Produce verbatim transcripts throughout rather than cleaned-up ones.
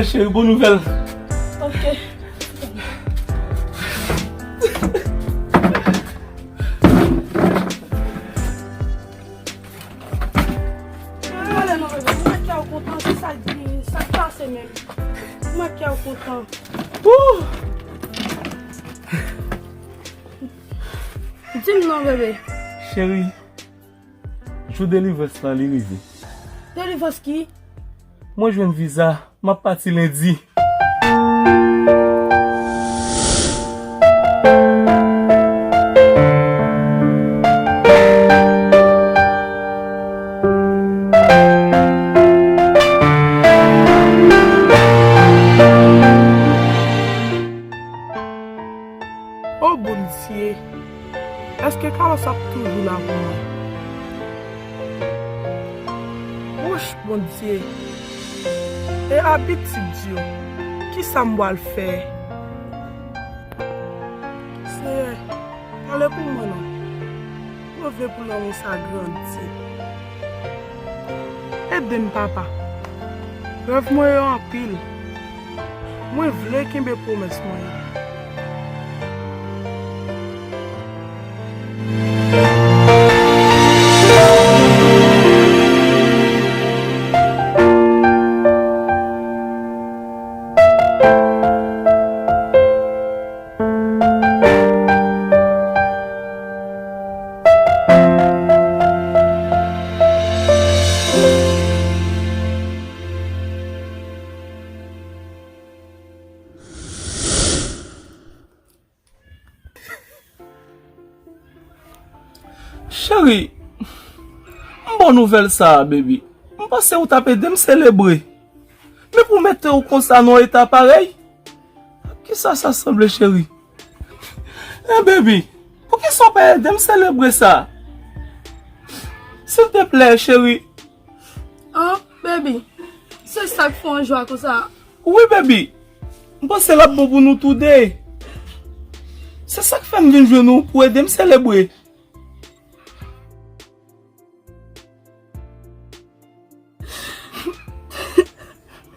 Cheri, bon nouvèl. Ok. Ale non, bebe, mwen kè w kontan, se sa k di, sa k pase menm. Mwen kè w kontan. Woo! Di m non, bebe. Cheri, jou delivrans lan li rive. Delivrans ki? Mwen jwenn viza, m ap pati lendi. O Bondye, èske Carlos ap toujou la pou mwen? Wouch, Bondye, e abitid yo, kisa m pral fè? Seyè, pale pou mwen non. Mwen vle pou lanmou sa grandi. Ede m, papa. Rèv mwen yo anpil. Mwen vle kenbe pwomès mwen yo. Cheri, m ba w nouvèl sa a, baby. M panse ou t ap ede m selebre. Men pou mete w konsa nan yon eta parèy, kisa sa sanble, cheri? Eh, baby, poukisa w pa ede m selebre sa? Silteplè, cheri. An, baby, se sa k fè w an jwa konsa? Wi, baby. M panse l ap bon pou nou toude. Se sa k fè m vin jwenn ou pou ede m selebre.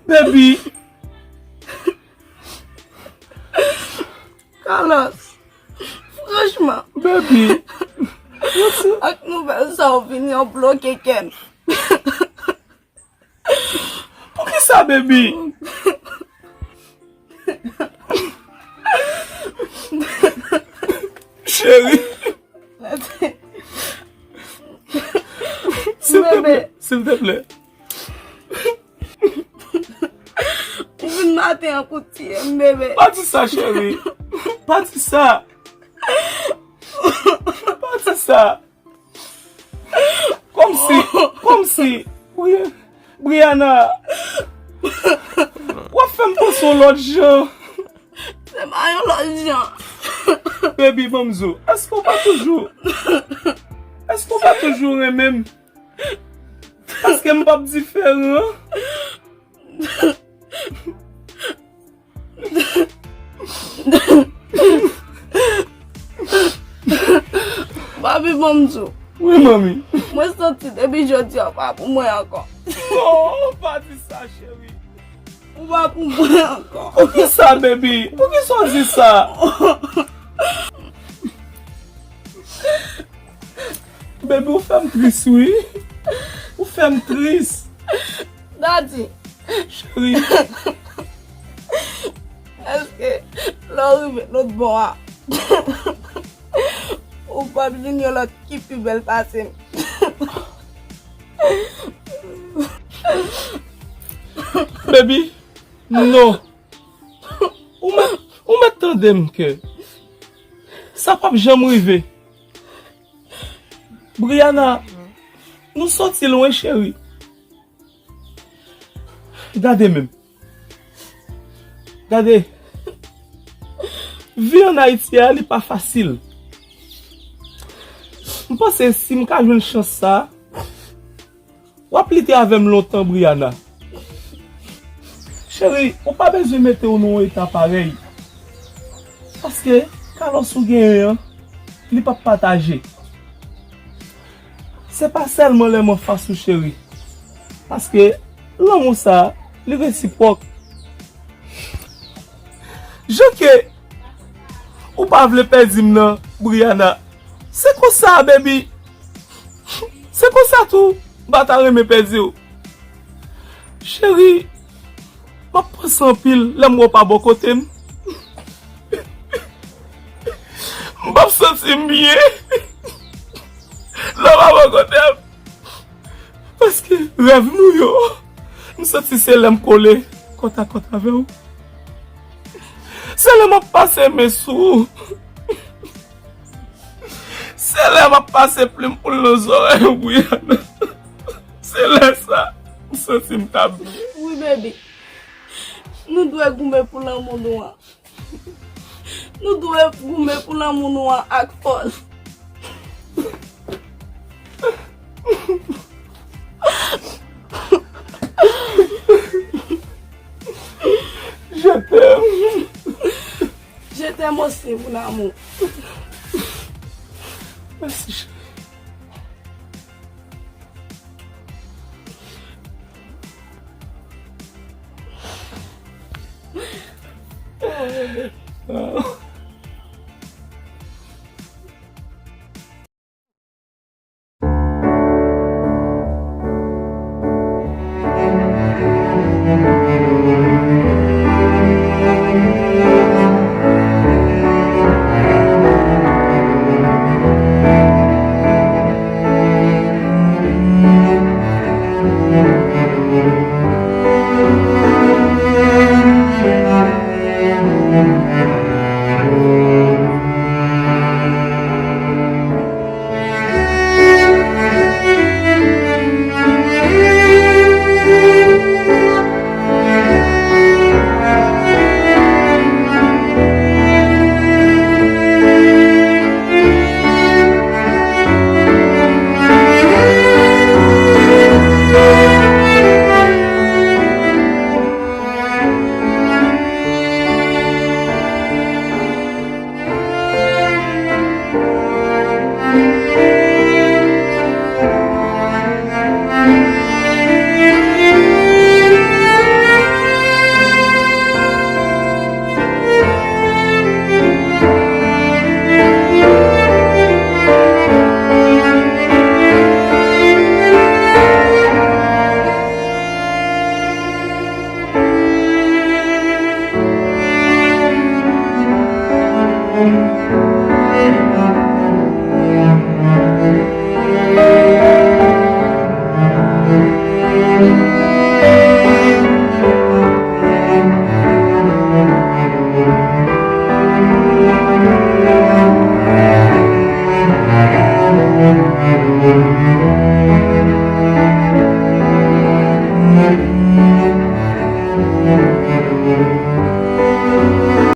Baby. Carlos, franchman, baby, ak nouvèl sa w vini an bloke kè m. Poukisa, baby? Cheri. Silteplè, silteplè. Ou vin maten an pou tiye m, bebe. Pa di sa, cheri. Pa di sa. Pa di sa. Kòmsi, kòmsi, Bri-, Briana, w ap fè m panse yon lòt jan. Se pa yon lòt jan. Baby, ban m di w, èske w pa toujou, èske w pa toujou renmen m? Paske m p ap diferan. Papi, ban m di w. Wi, manmi. Mwen santi depi jodi a, w pa pou mwen ankò. Non, pa di sa, cheri. Ou pa pou mwen ankò. Poukisa, baby? Poukisa w di sa? Baby, ou fè m tris, wi. Ou fè m tris. Daddy. Cheri. Èske lè w rive lòt bò a, ou p ap jwenn yon lòt ki pi bèl pase m? Baby, non. Ou mèt, ou mèt tande m ke sa p ap janm rive. Briana, nou soti lwen, cheri. Gade menm. Gade. Vi ann Ayiti a, li pa fasil. M panse si m ka jwenn chans sa, w ap lite avè m lontan, Briana. Cheri, ou pa bezwen mete w nan yon eta parèy. Paske Carlos ou genyen an, li p ap pataje. Se pa sèlman lè m anfas ou, cheri. Paske lanmou sa, li resipwòk. Jan ke ou pa vle pèdi m nan, Brianna. Se konsa, baby. Se konsa tou, m pa ta renmen pèdi w. Cheri, m ap panse anpil lè m wè w pa bò kote m. M p ap santi m byen lè w pa bò kote m. Paske rèv nou yo, m santi se lè m kole kòtakòt avè w. Se lè m ap pase men sou ou. Se lè m ap pase plim poul nan zòrèy ou, Brianna. Se lè sa, m santi m ta byen. Wi, baby. Nou dwe goumen pou lanmou nou an. Nou dwe goumen pou lanmou nou an ak fòs. Je t'aime. Je t'aime aussi, mon amour. Mèsi, cheri. Oh, bebe. Ah.